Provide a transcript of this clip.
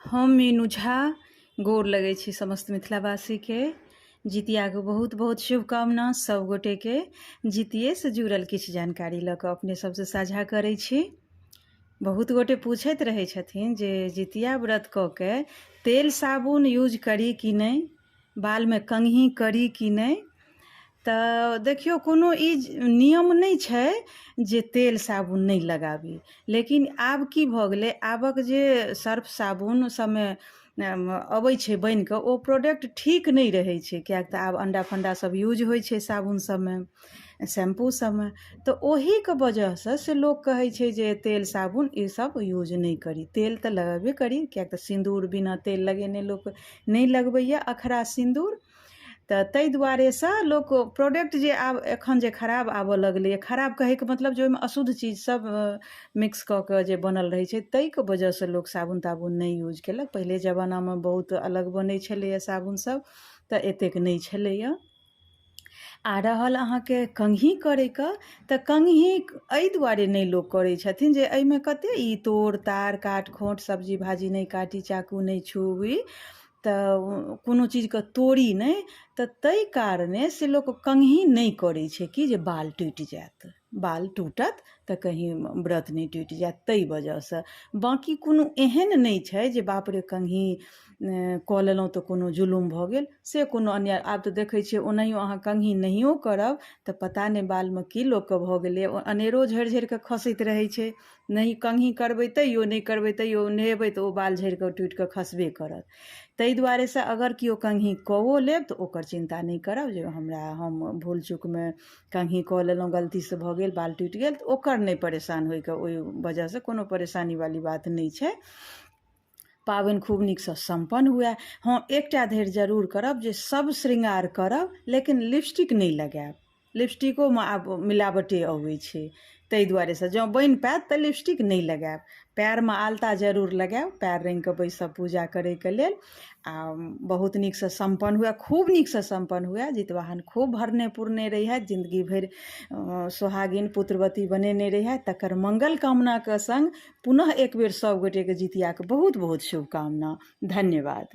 हम मीनू झा गोर लगै छी समस्त मिथिलावासीके। जितियाके बहुत बहुत शुभकामना सब गोटेके। जितियेसँ जुड़ल किछु जानकारी लऽ कऽ अपने सबसँ साझा करै छी। बहुत गोटे पूछैत रहै छथिन जे जितिया व्रत कऽ के तेल साबुन यूज करी कि नहि, बालमे कंघी करी कि नहि। तऽ देखियौ, कोनो ई नियम नहि छै जे तेल साबुन नहि लगाबी, लेकिन आब की भऽ गेलै, आबक जे सर्फ साबुन सबमे अबै छै बनि कऽ, ओ प्रोडक्ट ठीक नहि रहै छै, किएक तऽ आब अण्डा फण्डा सब यूज होइ छै साबुन सबमे, शैम्पू सबमे। तऽ ओहिके वजहसँ से लोक कहै छै जे तेल साबुन ई सब यूज नहि करी। तेल तऽ लगेबे करी, किएक तऽ सिन्दूर बिना तेल लगेने लोक नहि लगबैए अखरा सिन्दूर। तऽ ताहि दुआरेसँ लोक प्रोडक्ट जे आब एखन जे खराब आबऽ लगलैए, खराब कहैके मतलब जे ओहिमे अशुद्ध चीज सब मिक्स कऽ कऽ जे बनल रहै छै, ताहिके वजहसँ लोक साबुन ताबुन नहि यूज केलक। पहिले जमानामे बहुत अलग बनै छलैए साबुन सब, तऽ एतेक नहि छलैए। आ रहल अहाँके कंघी करैके, तऽ कंघी एहि दुआरे नहि लोक करै छथिन जे एहिमे कते ई तोड़ तार काट खोँट, सब्जी भाजी नहि काटी, चाकू नहि छूबी, तऽ कोनो चीजके तोड़ी नहि, तऽ ताहि कारणे से लोक कंघी नहि करै छै कि जे बाल टूटि जायत, बाल टूटत तऽ कहीं व्रत नहि टूटि जायत, ताहि वजहसँ। बाँकी कोनो एहन नहि छै जे बाप रे कंघी कऽ लेलहुँ तऽ कोनो जुलुम भऽ गेल, से कोनो अन्याय। आब तऽ देखै छियै, ओनाहियो अहाँ कंघी नहियो करब तऽ पता नहि बालमे की लोकके भऽ गेलै, अनेरो झड़ि झड़ि कऽ खसैत रहै छै। नहि कंघी करबै तैयो, नहि करबै तैयो, नहेबै तऽ ओ बाल झड़ि कऽ टूटि कऽ खसबे करत। ताहि दुआरेसँ अगर केओ कंघी कओ लेब तऽ ओकर चिन्ता नहि करब जे हमरा हम भूल चूकमे कंघी कऽ लेलहुँ, गलतीसँ भऽ गेल, बाल टूटि गेल, तऽ ओकर नहि परेशान होइके, ओहि वजहसँ कोनो परेशानी वाली बात नहि छै। पाबनि खूब नीकसँ सम्पन्न हुए। हँ, एकटा धरि जरूर करब जे सब श्रृंगार करब, लेकिन लिपस्टिक नहि लगायब। लिपस्टिकोमे आब मिलावटे अबै छै, ताहि दुआरेसँ जँ बनि पायत तऽ लिपस्टिक नहि लगायब। पएरमे आलता जरूर लगायब, पएर रङ्गिके बैसब पूजा करैके लेल। आ बहुत नीकसँ सम्पन्न हुए, खूब नीकसँ सम्पन्न हुए। जितवाहन खूब भरने पुरने रहिहथि, जिन्दगी भरि सोहागिन पुत्रवती बनेने रहिहथि, तकर मङ्गल कामनाके सङ्ग पुनः एक बेर सब गोटेके जितियाके बहुत बहुत शुभकामना। धन्यवाद।